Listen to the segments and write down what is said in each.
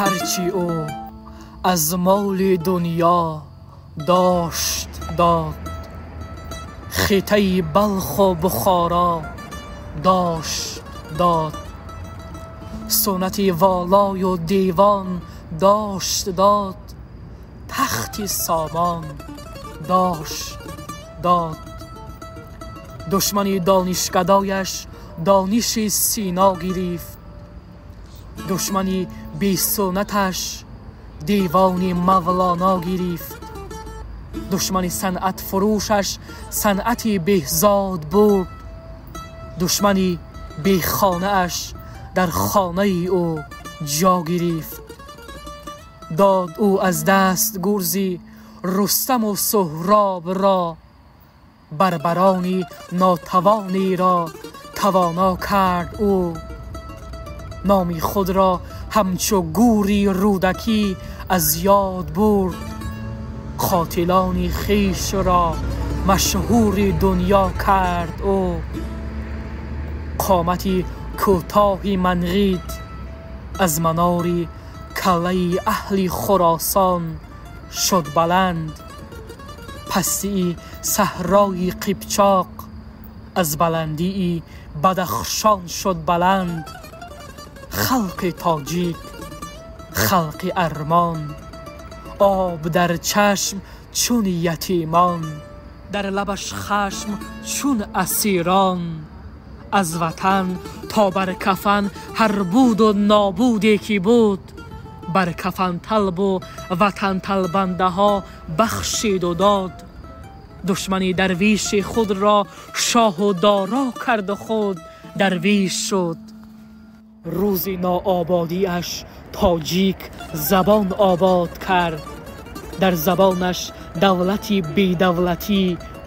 ҳарчи ӯ аз моли дунё дошт дод, хитаи Балху Бухоро дошт дод, суннати волою девон дошт дод, тахти Сомон дошт дод. Душмани донишгадояш дониши Сино гирифт, душмани бесуннаташ девони Мавлоно гирифт, душмани санъатфурӯшаш санъати Беҳзод бурд, душмани бехонааш дар хонаи ӯ ҷо гирифт. Дод ӯ аз даст гурзи Рустаму Суҳроб ро, барбарони нотавонеро тавоно кард ӯ. Номи худро ҳамчу гӯри Рӯдакӣ аз ёд бурд, қотилони хешро машҳури дунё кард ӯ. Қомати кӯтоҳи Манғит аз манори каллаи аҳли Хуросон шуд баланд, пастии саҳрои Қипчоқ аз баландии Бадахшон шуд баланд. Халқи тоҷик, халқи армон, об дар чашм чун ятимон, дар лабаш хашм чун асирон. Аз ватан то бар кафан ҳар буду нобуде ки буд, бар кафанталбу ватанталбандаҳо бахшиду дод. Душмани дарвеши худро шоҳу доро карду худ дарвеш шуд. Рӯзи ноободиаш тоҷик забон обод кард, дар забонаш давлати бедавлатӣ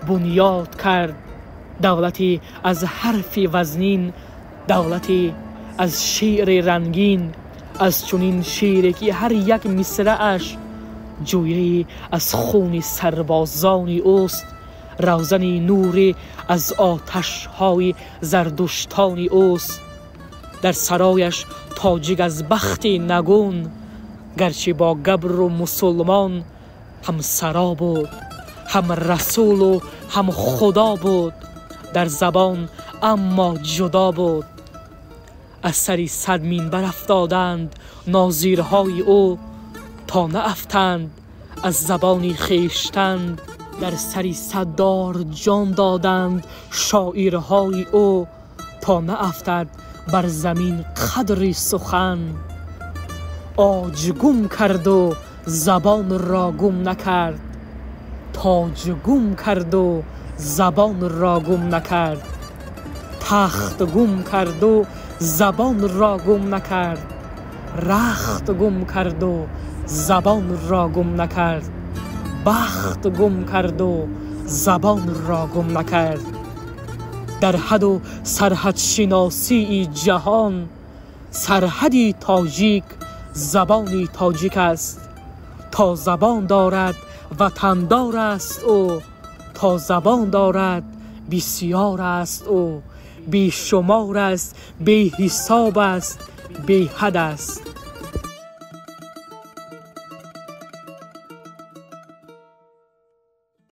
бунёд кард, давлате аз ҳарфи вазнин, давлате аз шеъри рангин, аз чунин шеъре ки ҳар як мисрааш ҷӯяе аз хуни сарбозони ӯст, равзани нуре аз оташҳои зардуштони ӯст. Дар сарояш тоҷик аз бахти нагун, гарчи бо габру мусулмон ҳамсаро буд, ҳам расулу ҳам худо буд, дар забон аммо ҷудо буд. Аз сари 100 минбар афтоданд нозирҳои ӯ, то наафтанд аз забони хештан. Дар сари 100 дор ҷон доданд шоирҳои ӯ, то наафтад бар замин қадри сухан. Оҷ гум карду забонро гум накард, тоҷ гум карду забонро гум накард, тахт гум карду забонро гум накард, рахт гум карду забонро гум накард, бахт гум карду забонро гум накард. Дар ҳаду сарҳадшиносии ҷаҳон сарҳади тоҷик забони тоҷик аст. То забон дорад ватандор аст ӯ, то забон дорад бисёр аст ӯ, бешумор аст, беҳисоб аст, беҳад аст.